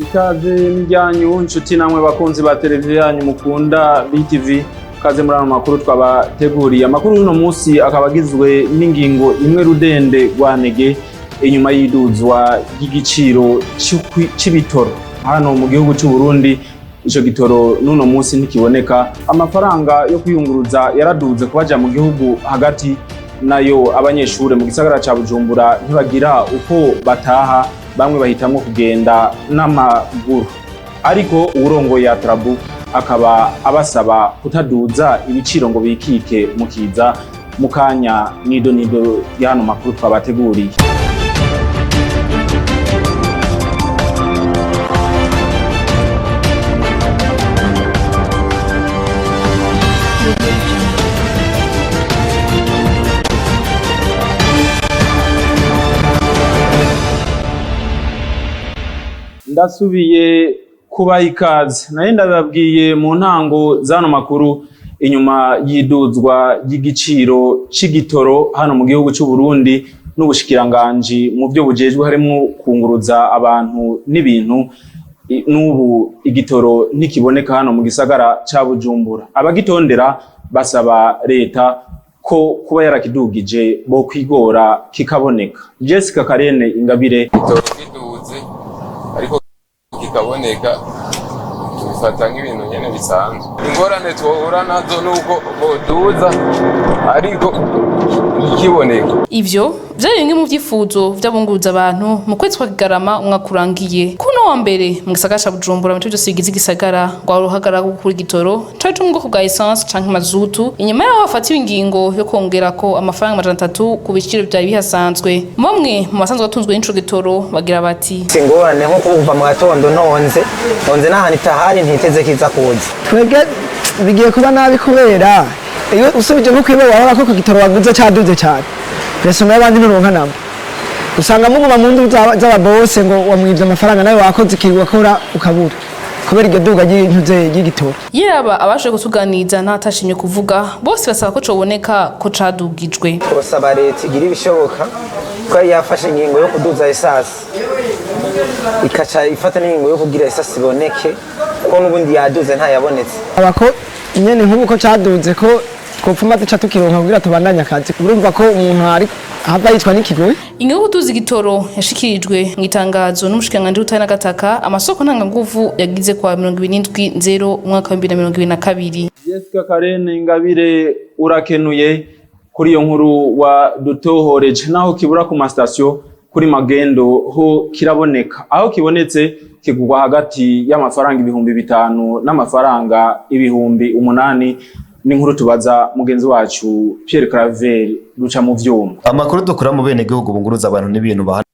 Ikaze n'ijyanyu inshuti namwe bakunzi ba televiziyo yanyu mukunda BTV, kaze muri ano makuru twabateguriye. Amakuru y'uno munsi akaba agizwe n'ingingo imwe rudende rwanege inyuma y'iduzwa ry'igiciro c'ibitoro hano mu gihugu c'u Burundi. Ico gitoro n'uno munsi ntikiboneka. Amafaranga yo kwiyunguruza yaraduze kubaja mu gihugu hagati, nayo abanyeshure mu gisagara ca Bujumbura ntibagira uko bataha, bamwe bahitamwo kugenda n'amaguru. Ariko uwurongoye Atrabu akaba abasaba kutaduza ibiciro ngo bikike mukiza. Mu kanya nido nido y'ano makuru twabateguriye. Ndasubiye kubaha ikaze. Nari ndababwiye mu ntango z'ano makuru, inyuma y'iduzwa ry'igiciro c'igitoro hano mu gihugu c'u Burundi n'ubushikiranganji mu byo bujejwe harimwo kunguruza abantu n'ibintu, n'ubu igitoro ntikiboneka hano mu gisagara ca Bujumbura. Abagitondera basaba leta ko kuba yarakidugije bo kwigora kikaboneka. Jessica Karene Ingabire. Igitoro kiduze ariko kikaboneka, tubifata nk'ibintu nyene bisanzwe. Ingorane twohura nazo nuko boduza ariko kikiboneka. Ivyo vyari bimwe mu vyifuzo vy'abunguruza abantu mu kwezi kwa Kigarama umwaka urangiye. Kuno wa mbere mu gisagara ca Bujumbura, mu bice vyose bigize igisagara, rwari uruhagarara rwo gukura igitoro cari co mu bwoko bwa essence canke mazutu, inyuma yaho hafatiwe ingingo yo kongerako amafaranga 300 ku biciro vyari bihasanzwe. Bamwe mu basanzwe batunzwe n'ico gitoro bagira bati: Ingorane nko kuva mu gatondo ntonze ntonze n'ahantu itahari, ntiteze kiza kuza. Twebwe bigiye kuba nabi, kubera iyo usubije nko kwiba wabona ko ku gitoro waguze caduze cyane, mbese y'abandi nturonka namba, usanga muguma mu ndu z'ababose ngo wamwivye amafaranga, nawe wakoze ikintu wakora ukabura kubera iryo duga ry'intuze ry'igitoro. Yaba abashoboye kutuganiriza n'abatashimye kuvuga, bose basaba ko coboneka ko cadugijwe. Twosaba leta igira ibishoboka, ko yari yafashe ingingo yo kuduza esasi, ikaca ifata n'ingingo yo kugira esasi iboneke, kuko n'ubundi yaduze ntayabonetse. Abako nyene nk'ubu ko caduze, ko twopfuma duca tukironka kugira tubandanye akazi, urumva ko umuntu ari ahava yicwa n'ikigoyi. Ingingo yo kuduza igitoro yashikirijwe mu itangazo n'umushikiranganji w'ubutare n'agataka, amasoko ntanganguvu, yagize kwa 27/0 umwaka wa 2022. Jessica Karene Ingabire, urakenuye kuri iyo nkuru wa dutohoreje. Naho kibura ku masitasiyo, kuri magendo ho kiraboneka. Aho kibonetse kigurwa hagati y'amafaranga 5000 n'amafaranga 8000. N'inkuru tubaza mugenzi wacu Pierre Claver ruca mu vyuma. Amakuru dukura mu benegihugu bunguruza abantu n'ibintu bahana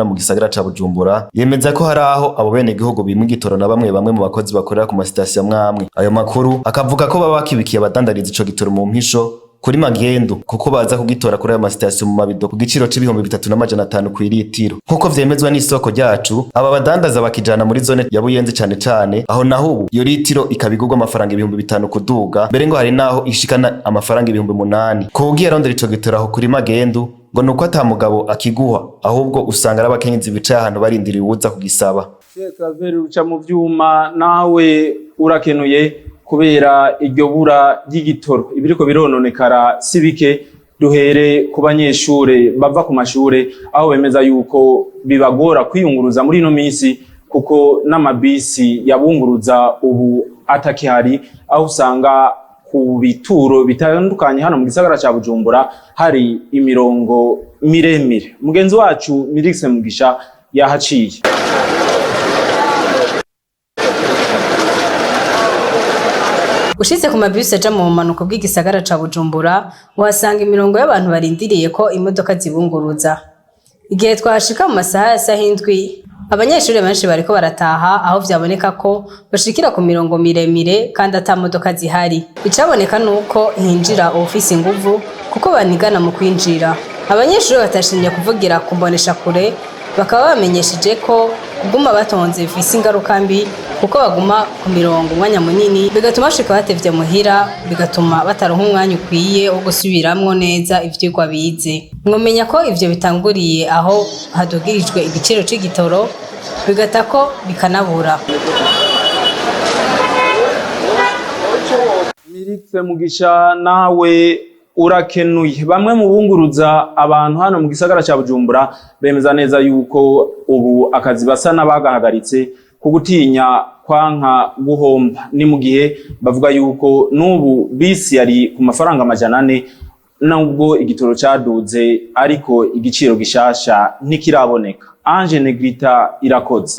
mu gisagara ca Bujumbura yemeza ko hari aho abo benegihugu bimwa igitoro na bamwe bamwe mu bakozi bakorera ku masitasiyo amwe amwe. Ayo makuru akavuga ko baba bakibikiye abadandariza ico gitoro mu mpisho kuri magendu, kuko baza kugitora kuri ayo masitasiyo mu mabido ku giciro c'3500 kw'iritiro, nk'uko vyemezwa n'isoko ryacu. Aba badandaza bakijana muri zone ya Buyenzi cane cane, aho naho ubu iyo litiro ikaba igurwa amafaranga 5000 kuduga, mbere ngo hari naho ishikana amafaranga 8000. Kuwugiye arondera ico gitoro aho kuri magendu, ngo nuko ata mugabo akiguha, ahubwo usanga ari abakenyezi bicaye ahantu barindiriye uwuza kugisaba. Pierre Claver ruca mu vyuma, nawe urakenuye. Kubera iryo bura ry'igitoro, ibiriko birononekara si bike. Duhere ku banyeshure bava ku mashure, aho bemeza yuko bibagora kwiyunguruza muri ino minsi, kuko n'amabisi yabunguruza ubu atakihari, aho usanga ku bituro bitandukanye hano mu gisagara ca Bujumbura hari imirongo miremire. Mugenzi wacu Mirise Mugisha yahaciye. Ushitse ku mabisi aja mu bumanuko bw'igisagara ca Bujumbura, uhasanga imirongo y'abantu barindiriye ko imodoka zibunguruza. Igihe twahashika mu masaha ya saha 7, abanyeshuri benshi bariko barataha, aho vyaboneka ko bashikira ku mirongo miremire kandi ata modoka zihari. Icaboneka nuko hinjira uwufise inguvu, kuko banigana mu kwinjira. Abanyeshuri batashimye kuvugira ku mboneshakure bakaba bamenyesheje ko kuguma batonze bifise ingaruka mbi. Kuko baguma ku mirongo umwanya munini, bigatuma bashika batevye muhira, bigatuma bataronka umwanya ukwiye wo gusubiramwo neza ivyigwa bize. Mwomenya ko ivyo bitanguriye aho hadugirijwe igiciro c'igitoro, bigata ko bikanabura. Miritse Mugisha, nawe urakenuye. Bamwe mu bunguruza abantu hano mu gisagara ca Bujumbura bemeza neza yuko ubu akazi basa n'abagahagaritse ku gutinya kwanka guhomba. Ni mu gihe bavuga yuko n'ubu bisi yari ku mafaranga 400, nubwo igitoro caduze, ariko igiciro gishasha ntikiraboneka. Ange Negrita irakoze.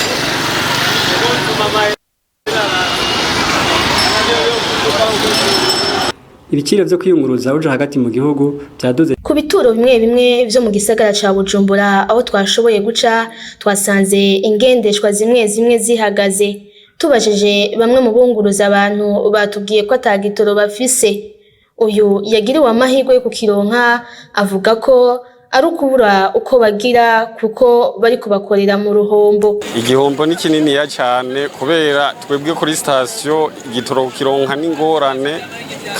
Ibiciro vyo kwiyunguruza uja hagati mu gihugu vyaduze. Ku bituro bimwe bimwe vyo mu gisagara ca Bujumbura aho twashoboye guca, twasanze ingendeshwa zimwe zimwe zihagaze. Tubajije bamwe mu bunguruza abantu, batubwiye ko ata gitoro bafise. Uyu yagiriwe amahirwe yo kukironka avuga ko ari ukubura uko bagira, kuko bari kubakorera mu ruhombo. Igihombo ni kininiya cyane, kubera twebwe kuri sitasiyo igitoro kukironka n'ingorane,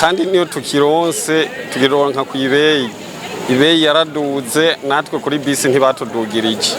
kandi niyo tukironse tukironka ku ibeyi. Ibeyi yaraduze, natwe kuri bisi ntibatudugirije.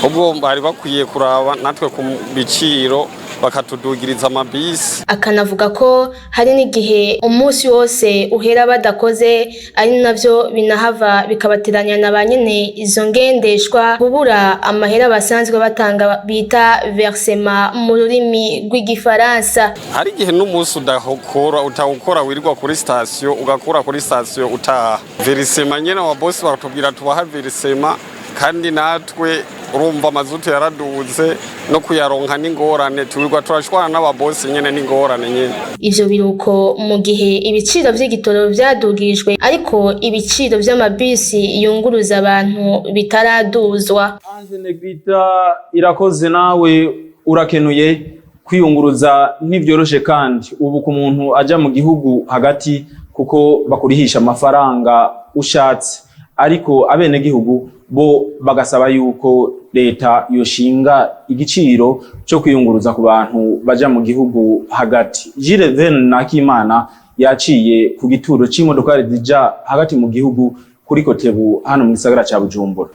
Ubwo bari bakwiye kuraba natwe ku biciro, bakatudugiriza amabisi. Akanavuga ko hari n'igihe umunsi wose uhera badakoze, ari navyo binahava bikabateranya na ba nyene izo ngendeshwa, kubura amahera basanzwe batanga bita versement mu rurimi rw'igifaransa. Hari igihe n'umunsi udahokora, utawukora, wirirwa kuri sitasiyo, ugakura kuri sitasiyo utaha. Versement nyene wa bosi batubwira tubaha versement, kandi natwe urumva amazutu yaraduze, no kuyaronka n'ingorane, turirwa turashwana n'ababosi nyene, n'ingorane nyene. Ivyo biruko mu gihe ibiciro vy'igitoro vyadugijwe, ariko ibiciro vy'amabisi yunguruza abantu bitaraduzwa. Ange Negrita irakoze, nawe urakenuye. Kwiyunguruza ntivyoroshe kandi ubu ku muntu aja mu gihugu hagati, kuko bakurihisha amafaranga ushatse, ariko abenegihugu bo bagasaba yuko leta yoshinga igiciro cyo kwiyunguruza ku bantu baja mu gihugu hagati. Gilles Ven Nakimana yaciye ku gituro c'imodokari zija hagati mu gihugu kuri Kotebu hano mu gisagara ca Bujumbura.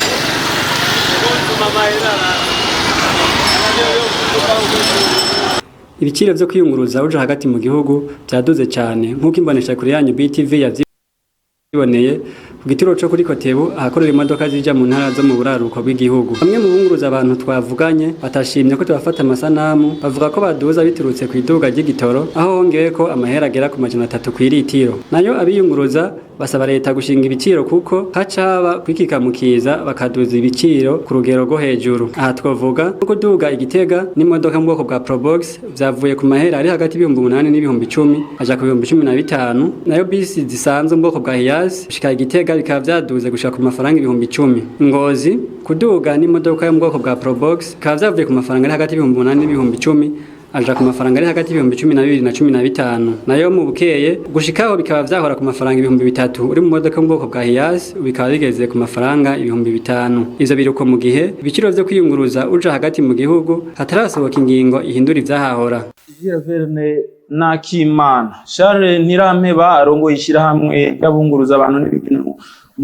Ibiciro vyo kwiyunguruza uja hagati mu gihugu vyaduze cyane, nk'uko imboneshakure yanyu BTV yavyiboneye ku gituro co kuri Kotebu ahakorera imodoka zija mu ntara zo mu buraruko bw'igihugu. Bamwe mu bunguruza abantu twavuganye batashimye ko tubafata amasanamu, bavuga ko baduza biturutse ku iduga ry'igitoro, aho hongeye ko amahera agera ku 300 kw'iritiro. Nayo abiyunguruza basaba leta gushinga ibiciro, kuko haca haba kwikikamukiza bakaduza ibiciro ku rugero rwo hejuru. Aha twavuga nko kuduga Igitega n'imodoka mu bwoko bwa Probox vyavuye ku mahera ari hagati y'8,000 n'ibihumbi 10 aja ku 15,000. Nayo bisi zisanzwe mu bwoko bwa Hiace gushika Igitega bikaba vyaduze gushika ku mafaranga 10,000. Ngozi kuduga n'imodoka yo mu bwoko bwa Probox bikaba vyavuye ku mafaranga ari hagati y'8,000 n'ibihumbi 10 aja ku mafaranga ari hagati y'12,000 na 15. Nayo mu Bukeye gushikaho bikaba vyahora ku mafaranga 3,000 uri mu modoka mu bwoko bwa Hiace, bikaba bigeze ku mafaranga 5,000. Ivyo biruko mu gihe ibiciro vyo kwiyunguruza uja hagati mu gihugu hatarasohoka ingingo ihindura ivyahahora. Gilles Verne Nakimana. Charles Ntirampeba arongoye ishirahamwe ry'abunguruza abantu n'ibintu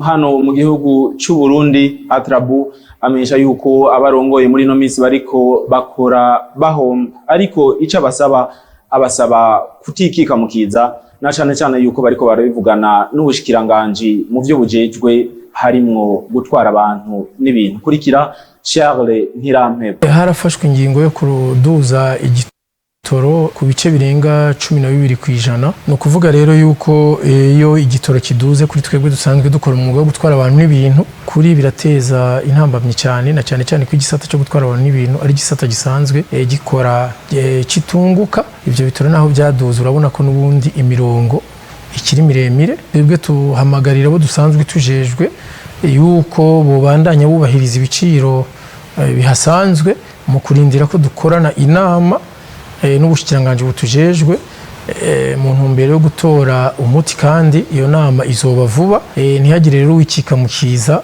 hano mu gihugu c'u Burundi Atrabu, amenyesha yuko abarongoye muri ino minsi bariko bakora bahomba, ariko ico abasaba kutikika mukiza, na cane cane yuko bariko barabivugana n'ubushikiranganji mu vyo bujejwe harimwo gutwara abantu n'ibintu. Kurikira Charles Ntirampeba. Harafashwe ingingo yo kuduza igitoro ku bice birenga 12%. Ni ukuvuga rero yuko iyo igitoro kiduze, kuri twebwe dusanzwe dukora umwuga wo gutwara abantu n'ibintu, kuri birateza intambamyi cyane, na cyane cyane ko igisata cyo gutwara abantu n'ibintu ari igisata gisanzwe gikora kitunguka. Ibyo bitoro naho byaduze, urabona ko n'ubundi imirongo ikiri miremire. Twebwe tuhamagarira abo dusanzwe tujejwe yuko bobandanya bubahiriza ibiciro bihasanzwe, mu kurindira ko dukorana inama n'ubushikiranganji butujejwe mu ntumbero yo gutora umuti, kandi iyo nama izoba vuba. Ntihagire rero uwikika mukiza,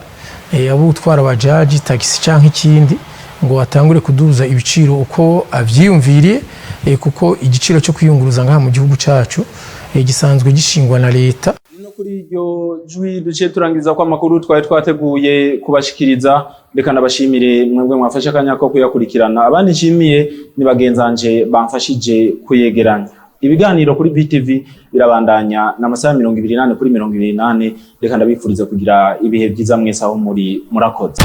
abo utwara bajaji, tagisi canke ikindi, ngo atangure kuduza ibiciro uko avyiyumviriye. Kuko igiciro cyo kwiyunguruza ngaha mu gihugu cacu gisanzwe gishingwa na leta. No kuri iryo jwi duciye turangiza ko amakuru twari twateguye kubashikiriza. Reka ndabashimire mwebwe mwafashe akanya ko kuyakurikirana. Abandi nshimiye ni bagenzanje bamfashije kuyegeranya. Ibiganiro kuri BTV birabandanya n'amasaha 24/24. Reka ndabifuriza kugira ibihe byiza mwese aho muri. Murakoze.